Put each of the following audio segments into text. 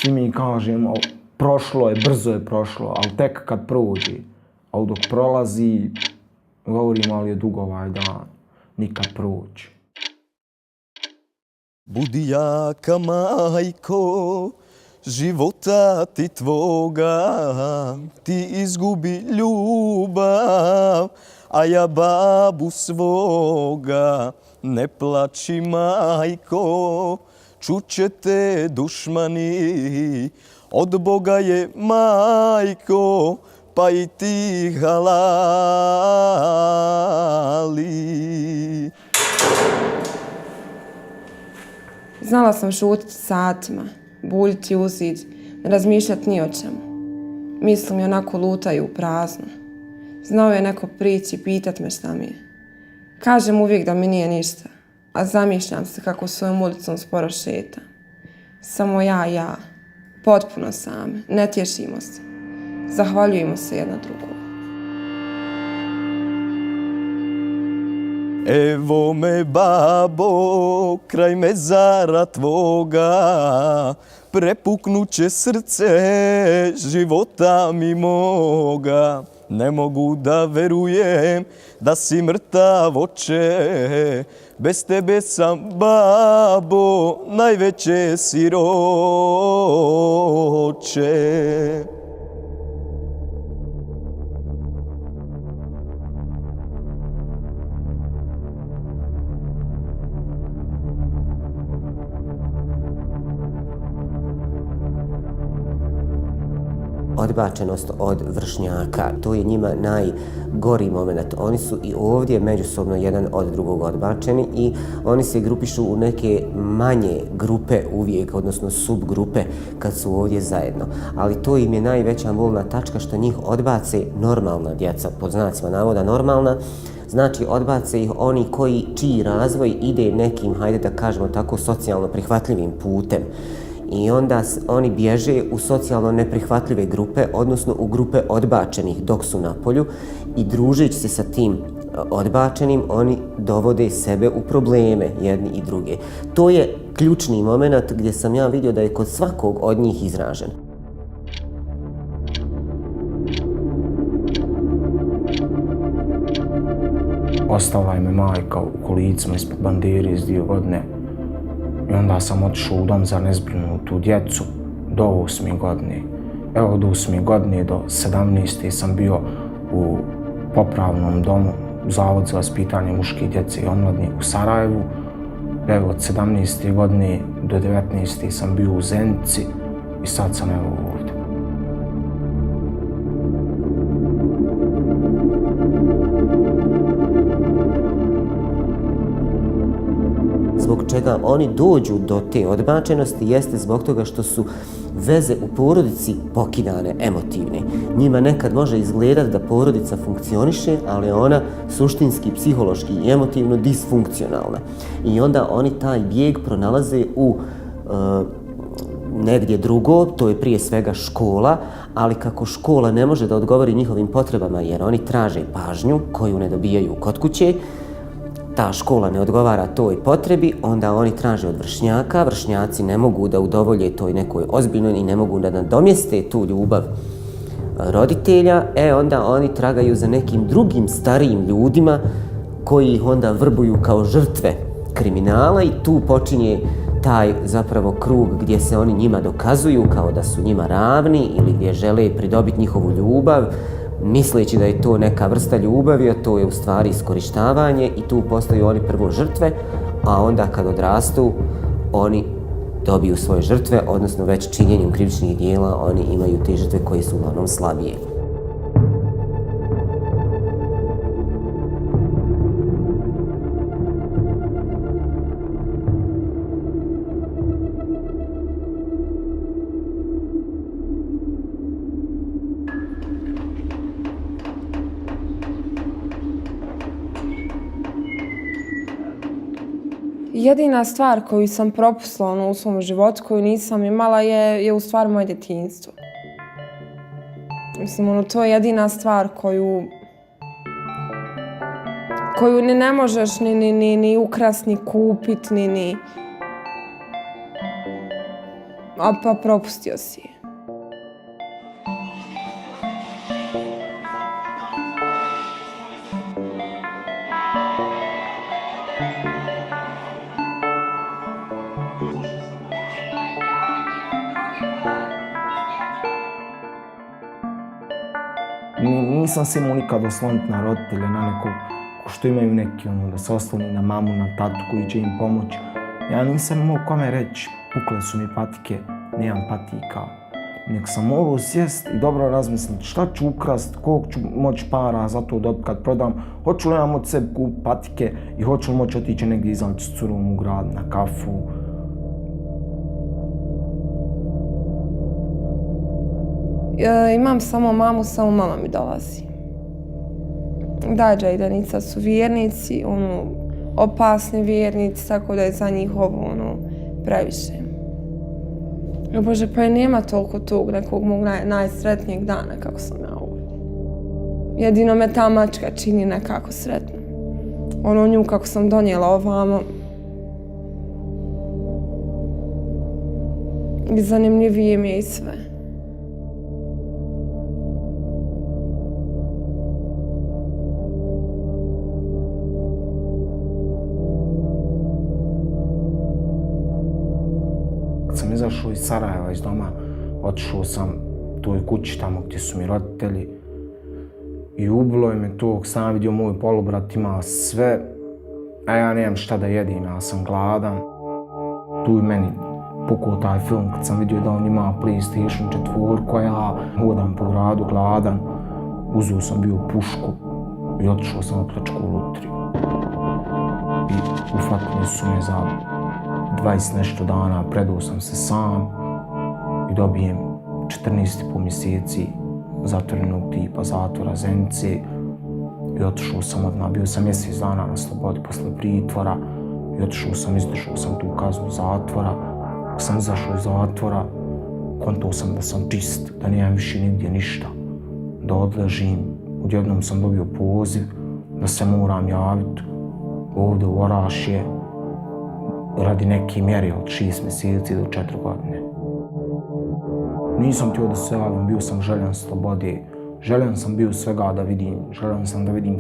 svi mi kažemo prošlo je, brzo je prošlo, ali tek kad prođe. Ali dok prolazi, govorimo ali je dug ovaj dan, nikad proći. Budi jaka, majko, života ti tvoga, ti izgubi ljubav, a ja babu svoga. Ne plači, majko, čuće te dušmani, od Boga je, majko, pa i ti halali. Znala sam šutiti satima, buljiti u zid, ne razmišljati ni o čemu. Misli mi onako lutaju u prazno. Znao je neko prići i pitat me šta mi je. Kažem uvijek da mi nije ništa, a zamišljam se kako svojom ulicom sporo šetam. Samo ja, potpuno same, ne tješimo se. Zahvaljujemo se jedna drugoj. Evo me, babo, kraj mezara tvoga, prepuknuće srce života mi moga. Ne mogu da verujem da si mrtav, oče, bez tebe sam, babo, najveće siroče. Odbačenost od vršnjaka, to je njima najgori moment. Oni su i ovdje međusobno jedan od drugog odbačeni i oni se grupišu u neke manje grupe uvijek, odnosno subgrupe kad su ovdje zajedno. Ali to im je najveća bolna tačka što njih odbace normalna djeca, pod znacima navoda normalna. Znači, odbace ih oni čiji razvoj ide nekim, hajde da kažemo tako, socijalno prihvatljivim putem. I onda oni bježe u socijalno neprihvatljive grupe, odnosno u grupe odbačenih dok su na polju i družeći se sa tim odbačenim, oni dovode sebe u probleme jedni i druge. To je ključni moment gdje sam ja vidio da je kod svakog od njih izražen. Ostala je me majka u kolicima ispod bandere iz 2 godine. I onda sam otišao u dom za nezbrinutu djecu do 8. godine. Evo od 8. godine do 17. sam bio u popravnom domu, Zavod za vaspitanje muške djece i omladine u Sarajevu. Evo od 17. godine do 19. sam bio u Zenici i sad sam evo ovdje. Zbog čega oni dođu do te odbačenosti jeste zbog toga što su veze u porodici pokidane, emotivne. Njima nekad može izgledati da porodica funkcioniše, ali je ona suštinski, psihološki i emotivno disfunkcionalna. I onda oni taj bijeg pronalaze u negdje drugo, to je prije svega škola, ali kako škola ne može da odgovori njihovim potrebama jer oni traže pažnju koju ne dobijaju kod kuće, ta škola ne odgovara toj potrebi, onda oni traže od vršnjaka, vršnjaci ne mogu da udovolje toj nekoj ozbiljnoj i ne mogu da nadomjeste tu ljubav roditelja, onda oni tragaju za nekim drugim starijim ljudima koji ih onda vrbuju kao žrtve kriminala i tu počinje taj zapravo krug gdje se oni njima dokazuju kao da su njima ravni ili gdje žele pridobiti njihovu ljubav, misleći da je to neka vrsta ljubavi, a to je u stvari iskorištavanje i tu postaju oni prvo žrtve, a onda kad odrastu, oni dobiju svoje žrtve, odnosno već činjenjem krivičnih dijela oni imaju te žrtve koje su uglavnom slabije. Jedina stvar koju sam propustila u svom životu, koju nisam imala, je u stvari moje djetinjstvo. Mislim, to je jedina stvar koju ni ne možeš ni ukrast, ni kupit, ni... A pa propustio si je. Nisam se imao nikad osloniti na roditelje, na nekog ko što imaju neki, da se osloni na mamu, na tatu koji će im pomoći. Ja nisam imao kome reći, pukle su mi patike, nemam patika. Nek sam morao sjest i dobro razmisliti šta ću ukrast, koliko ću moći para za to dobiti kad prodam, hoću li ja moći sebi kupiti patike i hoću li moći otići negdje izaći s curom u grad, na kafu. Imam samo mamu, samo mama mi dolazi. Dađa i Danica su vjernici, opasni vjernici, tako da je za njih ovo previše. Bože, pa i nema toliko tog nekog mog najsretnijeg dana kako sam ja ovdje. Jedino me ta mačka čini nekako sretno. Nju kako sam donijela ovamo. I zanimljivije mi je i sve. Sam izašao iz Sarajeva, iz doma, otišao sam toj kući tamo gdje su mi roditelji i ubilo je me to, sam vidio moj polubrat ima sve, a ja nemam šta da jedim, ja sam gladan. Tu je meni pukao taj film kad sam vidio da on ima PlayStation 4, a ja hodam po gradu gladan, uzeo sam bio pušku i otišao sam opljačkao lutriju. I uhvatili su me za 20 nešto dana, predao sam se sam i dobijem 14,5 mjeseci zatvorenog tipa zatvora Zenice i otišao sam odmah, bio sam mjesec dana na slobodi posle pritvora i otišao sam, izdržao sam tu kaznu zatvora. Kad sam izašao iz zatvora, kontao sam da sam čist, da nemam više nigdje ništa, da odležim. Odjednom sam dobio poziv da se moram javiti ovdje u Orašje radi neke mjere od 6 mjeseci do 4 godine. Nisam htio da se javim, bio sam željan slobode, željan sam bio svega da vidim, željan sam da vidim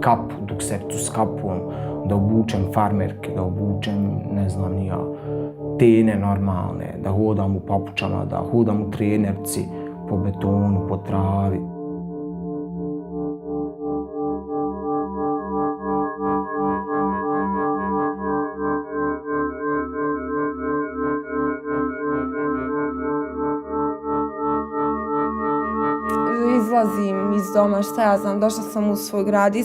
kapu, duksercu s kapom, da obučem farmerke, da obučem, ne znam ni ja, tene normalne, da hodam u papučama, da hodam u trenerci, po betonu, po travi. Izlazim iz doma, šta ja znam, došla sam u svoj grad,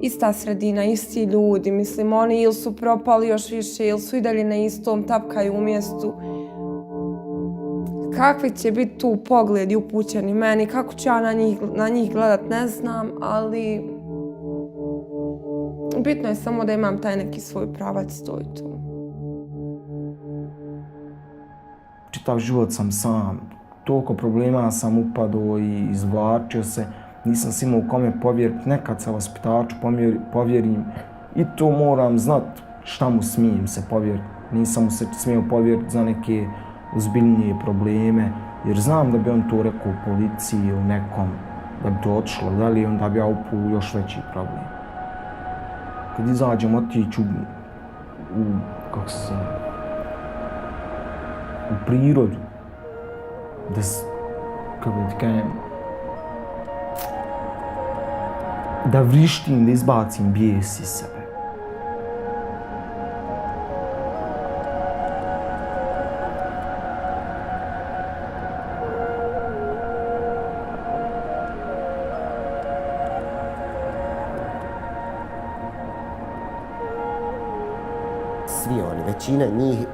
ista sredina, isti ljudi, mislim, oni ili su propali još više, ili su i dalje na istom, tapkaju u mjestu. Kakvi će biti tu pogledi upućeni meni, kako ću ja na njih gledat, ne znam, ali bitno je samo da imam taj neki svoj pravac, to i to. Čitav život sam sam, toliko problema sam upadao i izvlačio se, nisam se imao kome povjeriti, nekad se vaspitaču povjerim i to moram znat šta mu smijem se povjeriti. Nisam mu se smio povjeriti za neke ozbiljnije probleme, jer znam da bi on to rekao u policiji ili nekom, da bi to otišlo dalje, onda bi ja upao u još veći problem. Kad izađem otići u prirodu, da vrištim, da izbacim bijes iz sebe. Svi oni, većina njih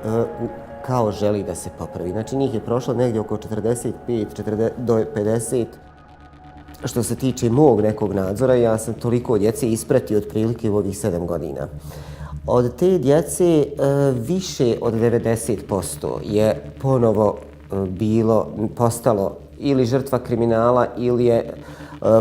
kao želi da se popravi. Znači njih je prošlo negdje oko 45 do 50. Što se tiče mog nekog nadzora, ja sam toliko djece ispratio otprilike u ovih 7 godina. Od te djece više od 90% je ponovo postalo ili žrtva kriminala ili je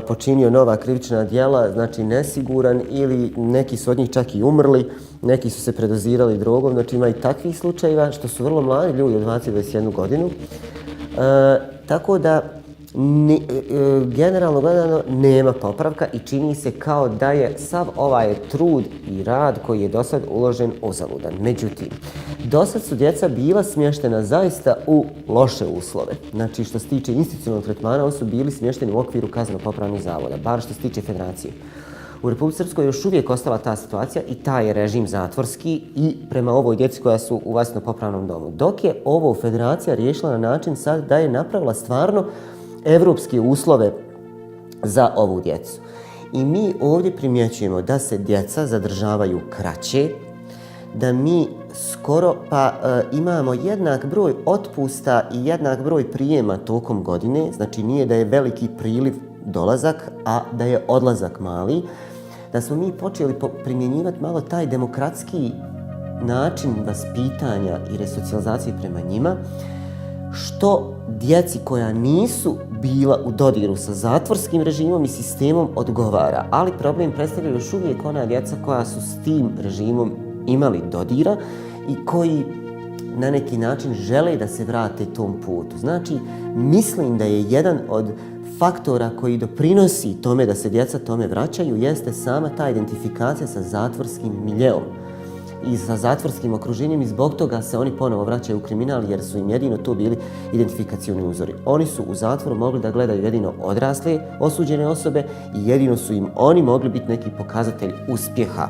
počinio nova krivična djela, znači nesiguran, ili neki su od njih čak i umrli, neki su se predozirali drogom, znači ima i takvih slučajeva što su vrlo mladi ljudi od 20-21 godinu. Tako da generalno gledano nema popravka i čini se kao da je sav ovaj trud i rad koji je dosad uložen uzaludan. Međutim, dosad su djeca bila smještena zaista u loše uslove. Znači, što se tiče institucionalnog tretmana, oni su bili smješteni u okviru kazneno-popravnih zavoda, bar što se tiče federacije. U Republici Srpskoj još uvijek ostala ta situacija i taj je režim zatvorski i prema ovoj djeci koja su u vaspitno-popravnom domu. Dok je ovo federacija riješila na način sad da je napravila stvarno evropske uslove za ovu djecu. I mi ovdje primjećujemo da se djeca zadržavaju kraće, da mi skoro pa imamo jednak broj otpusta i jednak broj prijema tokom godine, znači nije da je veliki priliv dolazak, a da je odlazak mali, da smo mi počeli primjenjivati malo taj demokratski način vaspitanja i resocijalizacije prema njima, što djeci koja nisu bila u dodiru sa zatvorskim režimom i sistemom odgovara. Ali problem predstavlja još uvijek ona djeca koja su s tim režimom imali dodira i koji na neki način žele da se vrate tom putu. Znači, mislim da je jedan od faktora koji doprinosi tome da se djeca tome vraćaju jeste sama ta identifikacija sa zatvorskim miljeom i sa zatvorskim okruženjem i zbog toga se oni ponovo vraćaju u kriminal jer su im jedino to bili identifikacioni uzori. Oni su u zatvoru mogli da gledaju jedino odrasle osuđene osobe i jedino su im oni mogli biti neki pokazatelj uspjeha.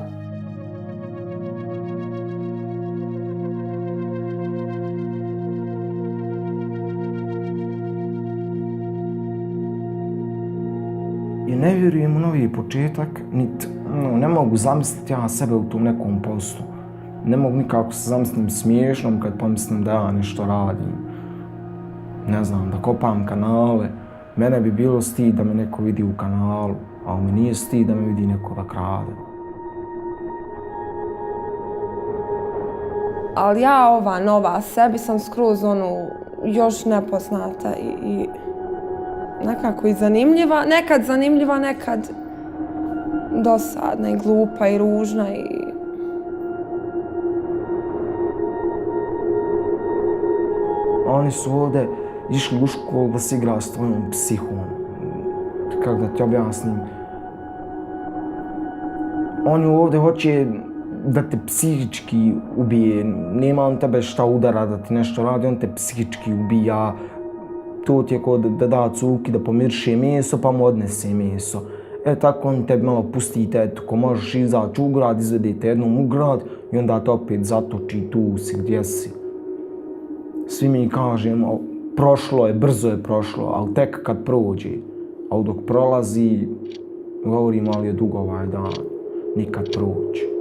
I ne vjerujem u novi početak, ne mogu zamisliti ja sebe u tom nekom poslu. Ne mogu nikako se zamislim smiješnom kad pomislim da ja nešto radim. Ne znam, da kopam kanale. Mene bi bilo stid da me neko vidi u kanalu, ali mi nije stid da me vidi neko da krade. Ali ja ova nova sebi sam skroz još nepoznata i nekako i zanimljiva, nekad dosadna i glupa i ružna i... Oni su ovdje išli u školu da se igra s tvojom psihom. Kako da ti objasnim? Oni ovdje hoće da te psihički ubije. Nema on tebe šta udara da ti nešto radi, on te psihički ubija. To ti je kao da da cuki, da pomirše meso, pa mu odnese meso. Tako on tebi malo pustite, ko možeš izaći u grad, izvedete jednom u grad i onda te opet zatoči tu si gdje si. Svi mi kažemo, prošlo je, brzo je prošlo, ali tek kad prođe. Ali dok prolazi, govorimo ali je dugo ovaj dan, nikad prođe.